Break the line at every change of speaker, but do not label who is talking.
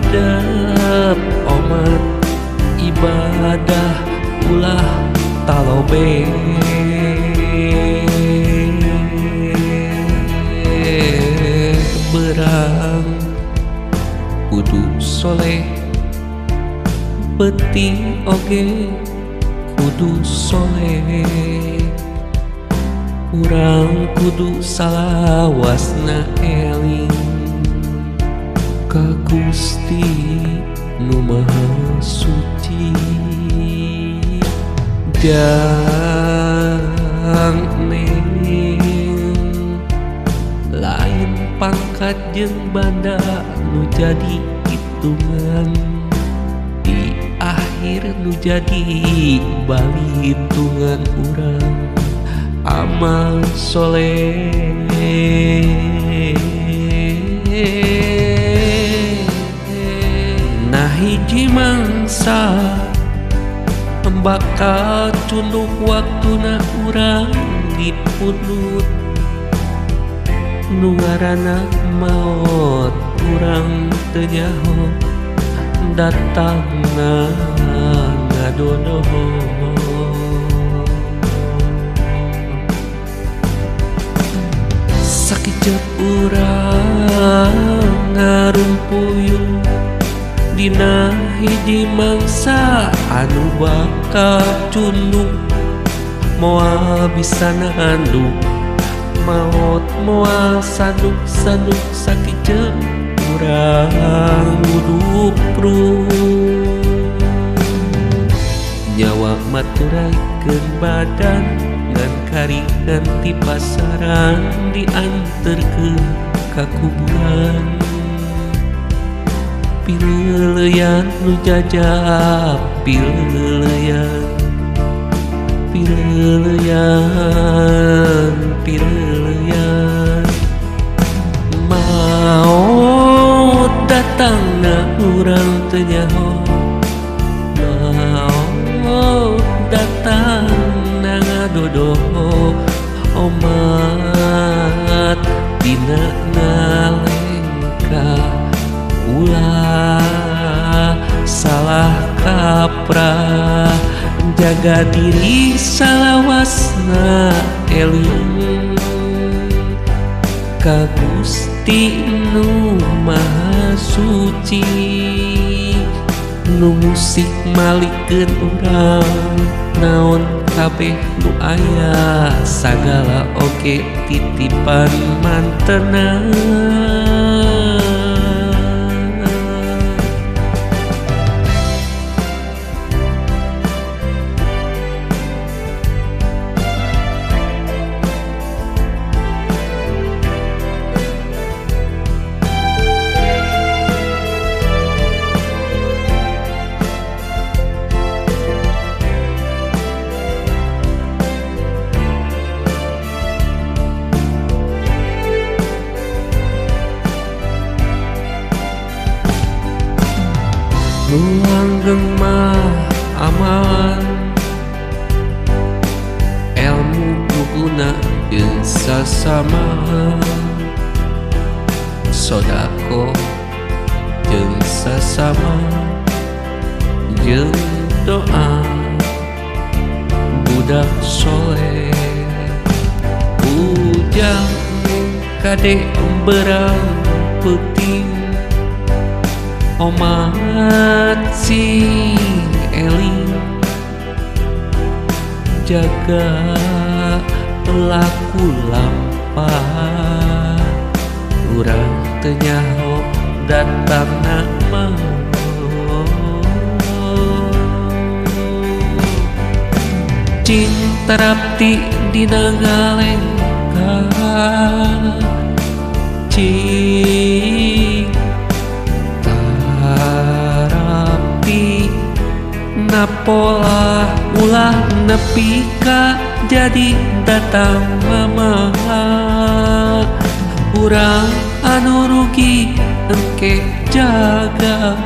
hidep omat ibadah ulah talobe. Berang kudu soleh peuting oge kudu soleh. Urang kudu salawasna eling ka Gusti Nu Maha Suci. Jang neng lain pangkat jeung banda nu jadi hitungan, di akhir nu jadi balitungan urang amal soleh. Nah hiji mangsa bakal cunduk waktuna urang dipundut, nu ngaranna maot urang teu nyaho datangna ngadodoho. Sakiceup urang ngarumpuyung dina hiji mangsa anu bakal cunduk, moal bisa nanduk maot moal sanduk-sanduk. Sakiceup urang ngudupruk nyawa maturaikeun badan ngan kari ganti pasaran dianterkeun ka kuburan. Pileuleyan nu jajab pileuleyan, pileuleyan, pileuleyan. Maot datangna urang teu nyaho, maot datangna ngadodoho. Omat dina ngalengka ulah salah kaprah, jaga diri salawasna eling ka Gusti Nu Maha Suci. Nu musik malikeun urang naon kabeh nu aya sagala oge titipan mantena. Nu langgeng mah amalan elmu nu guna jeung sasama, sodako jeung sasama jeung doa budak soleh. Ujang kade berang peuting omat sing eling, jaga laku lampah urang teu nyaho datangna maot. Cinta rapti dina ngalengkah, cinta rapti napola ulah nepi ka jadi datang mama. Urang anu rugi engke jaga.